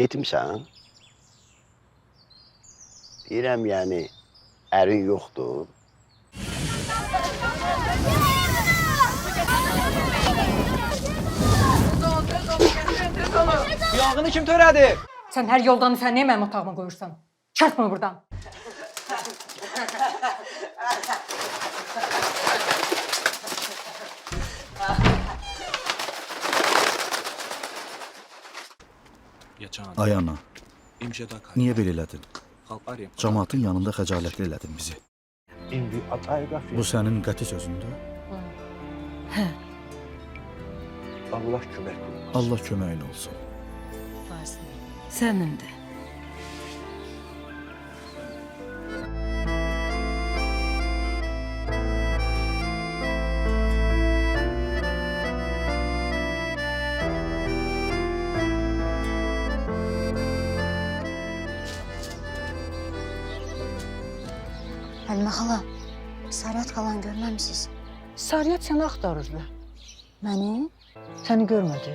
Yetimsən? Deyirəm, yəni, ərin yoxdur. Yanğını kim törədi? Sən hər yoldan sən niyə mənim otağıma qoyursan? Çıxart bunu buradan. Ay ana, niyə belə elədin? Camaatın yanında xəcalətli elədin bizi. Bu sənin qəti sözündür? Hə. Allah kömək olsun. Allah köməyin olsun. Sənin də. Həlimə xala, Sariyat xalanı görməmisiniz? Sariyat səni axtarırdı. Məni? Səni görmədi.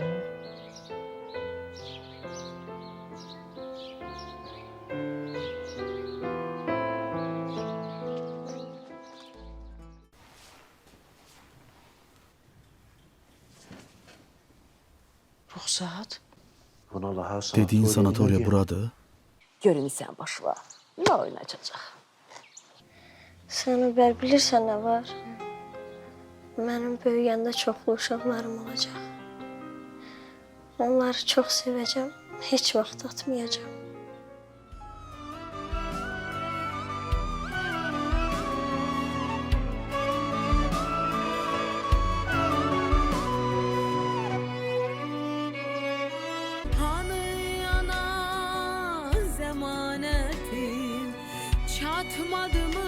Ruxsat? Dediyin sanatoriya buradır? Görün sən başla. Nə oyun açacaq? Sən bər bilirsən nə var? Mənim böyüyəndə çoxlu uşaqlarım olacaq. Onları çox sevəcəm, heç vaxt atmayacağam. Hanı ana zəmanətin çatmadı.